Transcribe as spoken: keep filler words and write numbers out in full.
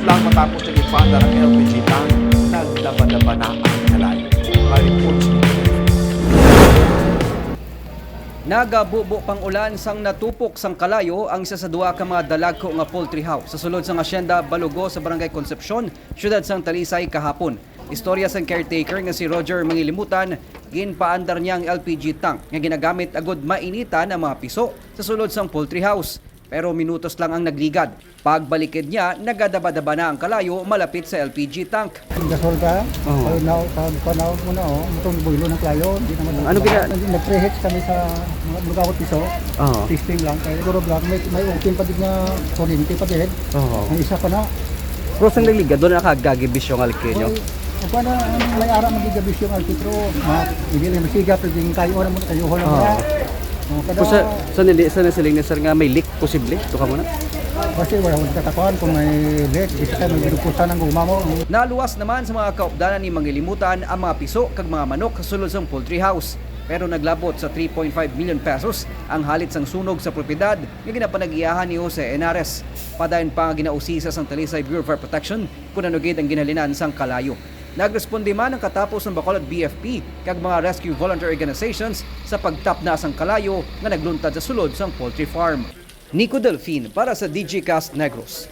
Lang matapos ang ipanda ng L P G tank, nagdabadaba na ang kalayo. May report si Nico Delfin. Nagabubo pang ulan sang natupok sang kalayo ang isa sa duha ka mga dalagko nga poultry house sa sulod sang Hacienda Balugo sa Barangay Concepcion, siyudad sang Talisay kahapon. Istorya sang caretaker nga si Roger Mangilimutan, ginpaandar niya ang L P G tank nga ginagamit agud mainitan ang mga piso sa sulod sang poultry house. Pero minutos lang ang nagligad. Pagbalikid niya, nagadabadaba na ang kalayo malapit sa L P G tank. Ang gasol ka, Oo. Pag na, pag panaw mo na, oh, itong boilo ng klayo, hindi naman Ano gina- Hindi, nag-preheat kami sa mga lugaw at piso. Oo. Testing lang, kaya siguro lang, may, may open pa din nga kuryente pa din. Oo. May isa pa na. Pero sang nagligad, doon nakagagibis yung alkinyo. Well, ang pa na, ang may ara magigabis yung alkitro, ma, hindi lang masiga, pwedeng kayo naman, kayo lang Oo. Muna. Oh, kada Kung sa, sa nili, sa nasiling ni sir nga may leak, posible? Ito ka muna? Kasi wala akong katakuan kung may leak, kasi may binukusan ang guma mo. Naluwas naman sa mga kaupdanan ni Mangilimutan ang mga piso kag mga manok sa sulod sang poultry house. Pero naglabot sa three point five million pesos ang halit sang sunog sa propiedad nga ginapanag-iyahan ni Jose Henares. Padayon pa nga ginausisa sang Talisay Bureau of Fire Protection kung ano gid ang ginhalinan sang kalayo. Nagresponde man ang katapos sang Bacolod B F P kag mga rescue volunteer organizations sa pagtapna sang kalayo nga nagluntad sa sulod sang poultry farm. Nico Delfin para sa Digicast Negros.